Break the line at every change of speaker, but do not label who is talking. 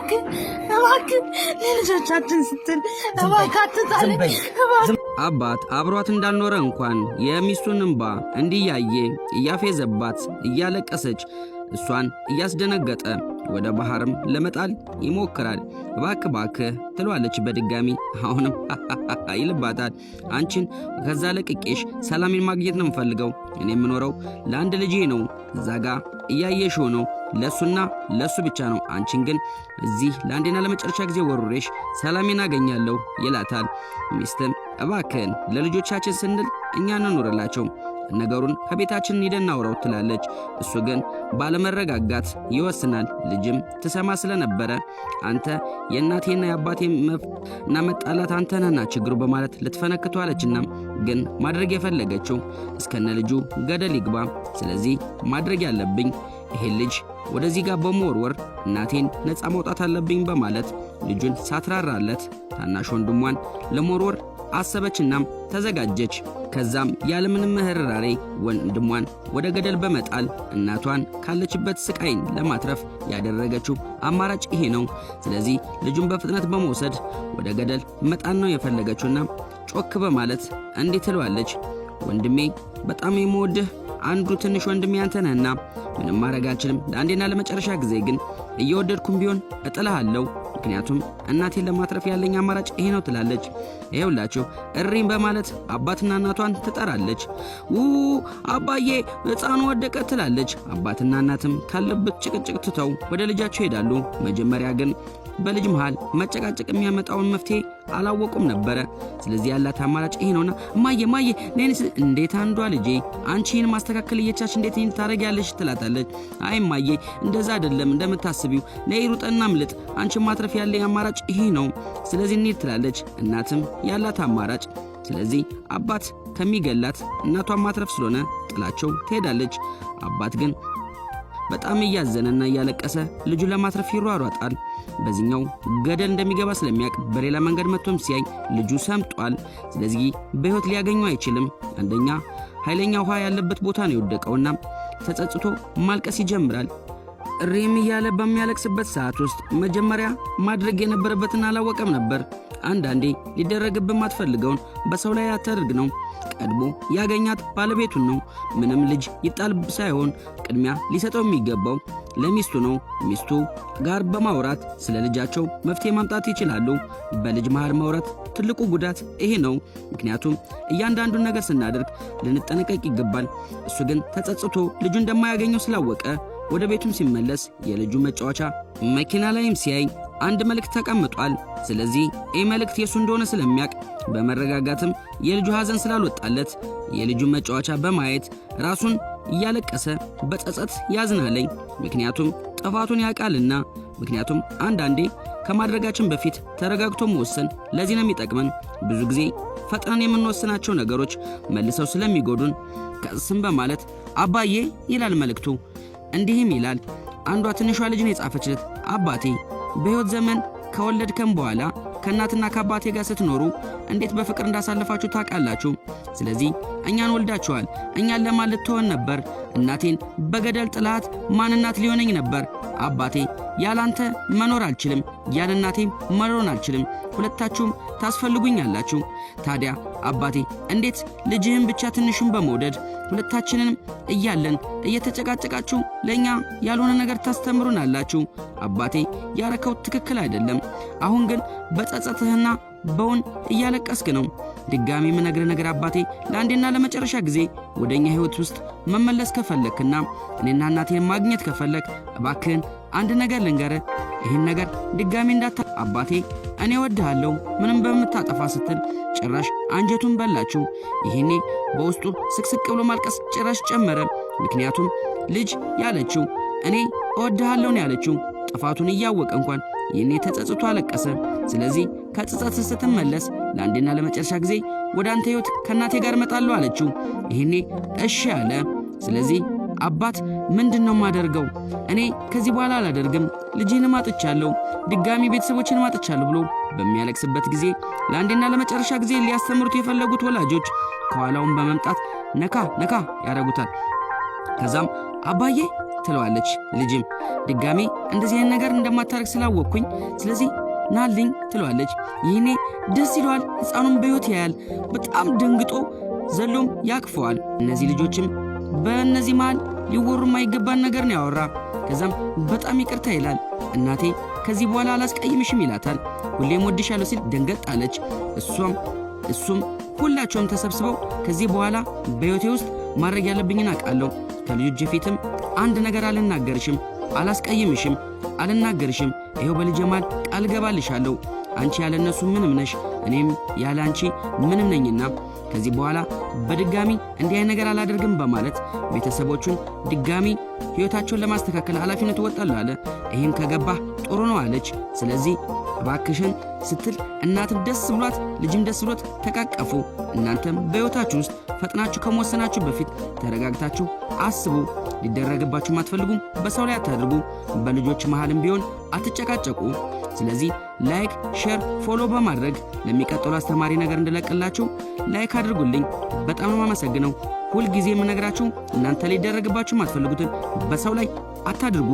እባክህ እባክህ፣ ለልጆቻችን ስትል እባክህ አትጣለኝ። እባክህ።
አባት አብሯት እንዳልኖረ እንኳን የሚስቱን እንባ እንዲያየ እያፌዘባት እያለቀሰች እሷን እያስደነገጠ ወደ ባህርም ለመጣል ይሞክራል። እባክህ እባክህ ትሏለች በድጋሚ፣ አሁንም ይልባታል። አንቺን ከዛ ለቅቄሽ ሰላሜን ማግኘት ነው የምፈልገው። እኔ የምኖረው ለአንድ ልጄ ነው። እዛ ጋ እያየሽው ነው፣ ለእሱና ለእሱ ብቻ ነው። አንቺን ግን እዚህ ለአንዴና ለመጨረሻ ጊዜ ወሩሬሽ ሰላሜን አገኛለሁ ይላታል። ሚስትም እባክህን ለልጆቻችን ስንል እኛ እንኑርላቸው፣ ነገሩን ከቤታችን ሂደን እናውራው ትላለች። እሱ ግን ባለመረጋጋት ይወስናል። ልጅም ትሰማ ስለነበረ አንተ የእናቴና የአባቴ እና መጣላት አንተ ነህና ችግሩ በማለት ልትፈነክተው አለችና፣ ግን ማድረግ የፈለገችው እስከነ ልጁ ገደል ይግባ። ስለዚህ ማድረግ ያለብኝ ይሄን ልጅ ወደዚህ ጋር በመወርወር እናቴን ነፃ ማውጣት አለብኝ በማለት ልጁን ሳትራራለት ታናሽ ወንድሟን ለመወርወር አሰበችና ተዘጋጀች። ከዛም ያለምንም ርኅራኄ ወንድሟን ወደ ገደል በመጣል እናቷን ካለችበት ስቃይን ለማትረፍ ያደረገችው አማራጭ ይሄ ነው። ስለዚህ ልጁን በፍጥነት በመውሰድ ወደ ገደል መጣል ነው የፈለገችውና ጮክ በማለት እንዲህ ትለዋለች። ወንድሜ፣ በጣም የምወድህ አንዱ ትንሽ ወንድሜ አንተ ነህና ምንም ማድረግ አልችልም። ለአንዴና ለመጨረሻ ጊዜ ግን እየወደድኩም ቢሆን እጥልሃለሁ። ምክንያቱም እናቴን ለማትረፍ ያለኝ አማራጭ ይሄ ነው ትላለች። ይኸውላችሁ እሪም በማለት አባትና እናቷን ትጠራለች። ው አባዬ፣ ሕፃኑ ወደቀ ትላለች። አባትና እናትም ካለበት ጭቅጭቅ ትተው ወደ ልጃቸው ይሄዳሉ። መጀመሪያ ግን በልጅ መሃል መጨቃጨቅ የሚያመጣውን መፍትሄ አላወቁም ነበረ። ስለዚህ ያላት አማራጭ ይሄ ነውና እማዬ እማዬ ነንስ እንዴት አንዷ ልጄ አንቺ ይህን ማስተካከል እየቻልሽ እንዴት ይህን ታደርጊያለሽ? ትላታለች። አይ እማዬ፣ እንደዛ አይደለም እንደምታስቢው፣ ነይ ሩጠና ምልጥ፣ አንቺን ማትረፍ ያለኝ አማራጭ ይሄ ነው። ስለዚህ እንሂድ ትላለች። እናትም ያላት አማራጭ ስለዚህ አባት ከሚገላት እናቷን ማትረፍ ስለሆነ ጥላቸው ትሄዳለች። አባት ግን በጣም እያዘነና እያለቀሰ ልጁን ለማትረፍ ይሯሯጣል። በዚህኛው ገደል እንደሚገባ ስለሚያውቅ በሌላ መንገድ መጥቶም ሲያይ ልጁ ሰምጧል። ስለዚህ በሕይወት ሊያገኘው አይችልም። አንደኛ ኃይለኛ ውሃ ያለበት ቦታ ነው የወደቀውና ተጸጽቶ ማልቀስ ይጀምራል። እሪም እያለ በሚያለቅስበት ሰዓት ውስጥ መጀመሪያ ማድረግ የነበረበትን አላወቀም ነበር። አንዳንዴ ሊደረግብን ማትፈልገውን በሰው ላይ አታድርግ ነው። ቀድሞ ያገኛት ባለቤቱን ነው። ምንም ልጅ ይጣል ሳይሆን ቅድሚያ ሊሰጠው የሚገባው ለሚስቱ ነው። ሚስቱ ጋር በማውራት ስለ ልጃቸው መፍትሄ ማምጣት ይችላሉ። በልጅ መሃል ማውራት ትልቁ ጉዳት ይሄ ነው። ምክንያቱም እያንዳንዱን ነገር ስናደርግ ልንጠነቀቅ ይገባል። እሱ ግን ተጸጽቶ ልጁ እንደማያገኘው ስላወቀ ወደ ቤቱም ሲመለስ የልጁ መጫወቻ መኪና ላይም ሲያይ አንድ መልእክት ተቀምጧል። ስለዚህ ይህ መልእክት የሱ እንደሆነ ስለሚያውቅ በመረጋጋትም የልጁ ሐዘን ስላልወጣለት የልጁ መጫወቻ በማየት ራሱን እያለቀሰ በጸጸት ያዝናለኝ። ምክንያቱም ጥፋቱን ያውቃልና። ምክንያቱም አንዳንዴ ከማድረጋችን በፊት ተረጋግቶ መወሰን ለዚህ ነው የሚጠቅመን። ብዙ ጊዜ ፈጥነን የምንወስናቸው ነገሮች መልሰው ስለሚጎዱን ቀስም በማለት አባዬ ይላል መልእክቱ። እንዲህም ይላል። አንዷ ትንሿ ልጅ ነው የጻፈችለት። አባቴ፣ በሕይወት ዘመን ከወለድከን በኋላ ከእናትና ከአባቴ ጋር ስትኖሩ እንዴት በፍቅር እንዳሳለፋችሁ ታውቃላችሁ። ስለዚህ እኛን ወልዳችኋል። እኛን ለማን ልትሆን ነበር? እናቴን በገደል ጥላት ማን እናት ሊሆነኝ ነበር? አባቴ፣ ያላንተ መኖር አልችልም፣ ያለ እናቴ መኖር አልችልም። ሁለታችሁም ታስፈልጉኛላችሁ። ታዲያ አባቴ፣ እንዴት ልጅህን ብቻ ትንሹን በመውደድ ሁለታችንንም እያለን እየተጨቃጨቃችሁ ለእኛ ያልሆነ ነገር ታስተምሩናላችሁ? አባቴ፣ ያረከው ትክክል አይደለም። አሁን ግን በጸጸትህና በውን እያለቀስክ ነው። ድጋሚ የምነግርህ ነገር አባቴ፣ ለአንዴና ለመጨረሻ ጊዜ ወደ እኛ ሕይወት ውስጥ መመለስ ከፈለግክና እኔና እናቴን ማግኘት ከፈለግ እባክህን አንድ ነገር ልንገርህ፣ ይህን ነገር ድጋሚ እንዳታ፣ አባቴ እኔ እወድሃለሁ ምንም በምታጠፋ ስትል ጭራሽ አንጀቱን በላችው። ይህኔ በውስጡ ስቅስቅ ብሎ ማልቀስ ጭራሽ ጨመረ። ምክንያቱም ልጅ ያለችው እኔ እወድሃለሁ ነው ያለችው። ጥፋቱን እያወቀ እንኳን ይህኔ ተጸጽቶ አለቀሰ። ስለዚህ ከጸጸት ስትመለስ ለአንዴና ለመጨረሻ ጊዜ ወደ አንተ ሕይወት ከእናቴ ጋር እመጣለሁ አለችው። ይህኔ እሺ አለ። ስለዚህ አባት፣ ምንድን ነው የማደርገው? እኔ ከዚህ በኋላ አላደርግም፣ ልጄንም አጥቻለሁ፣ ድጋሚ ቤተሰቦችንም አጥቻለሁ ብሎ በሚያለቅስበት ጊዜ ለአንዴና ለመጨረሻ ጊዜ ሊያስተምሩት የፈለጉት ወላጆች ከኋላውን በመምጣት ነካ ነካ ያደርጉታል። ከዛም አባዬ ትለዋለች። ልጅም ድጋሜ እንደዚህ አይነት ነገር እንደማታደርግ ስላወቅኩኝ ስለዚህ ናልኝ ትለዋለች። ይህኔ ደስ ይለዋል። ሕፃኑም በሕይወት ያያል። በጣም ደንግጦ ዘሎም ያቅፈዋል። እነዚህ ልጆችም በእነዚህ መሃል ሊወሩ የማይገባን ነገር ነው ያወራ። ከዛም በጣም ይቅርታ ይላል። እናቴ ከዚህ በኋላ አላስቀይምሽም ይላታል። ሁሌም ወድሻለሁ ሲል ደንገጥ አለች። እሷም እሱም ሁላቸውም ተሰብስበው ከዚህ በኋላ በሕይወቴ ውስጥ ማድረግ ያለብኝን አውቃለሁ። ከልጆቼ ፊትም አንድ ነገር አልናገርሽም፣ አላስቀይምሽም፣ አልናገርሽም። ይኸው በልጄ መሃል ቃል ገባልሻለሁ። አንቺ ያለ እነሱ ምንም ነሽ፣ እኔም ያለ አንቺ ምንም ነኝና ከዚህ በኋላ በድጋሚ እንዲህ አይነት ነገር አላደርግም በማለት ቤተሰቦቹን ድጋሚ ሕይወታቸውን ለማስተካከል ኃላፊነቱ ወጣለሁ አለ። ይህም ከገባህ ጥሩ ነው አለች። ስለዚህ እባክሽን ስትል እናትም ደስ ብሏት ልጅም ደስ ብሎት ተቃቀፉ። እናንተም በሕይወታችሁ ውስጥ ፈጥናችሁ ከመወሰናችሁ በፊት ተረጋግታችሁ አስቡ። ሊደረግባችሁ አትፈልጉም፣ በሰው ላይ አታድርጉ። በልጆች መሃልም ቢሆን አትጨቃጨቁ። ስለዚህ like፣ share፣ follow በማድረግ ለሚቀጥሉ አስተማሪ ነገር እንድለቅላችሁ like አድርጉልኝ። በጣም ነው የማመሰግነው። ሁልጊዜ የምነግራችሁ እናንተ ሊደረግባችሁ የማትፈልጉትን በሰው ላይ አታድርጉ።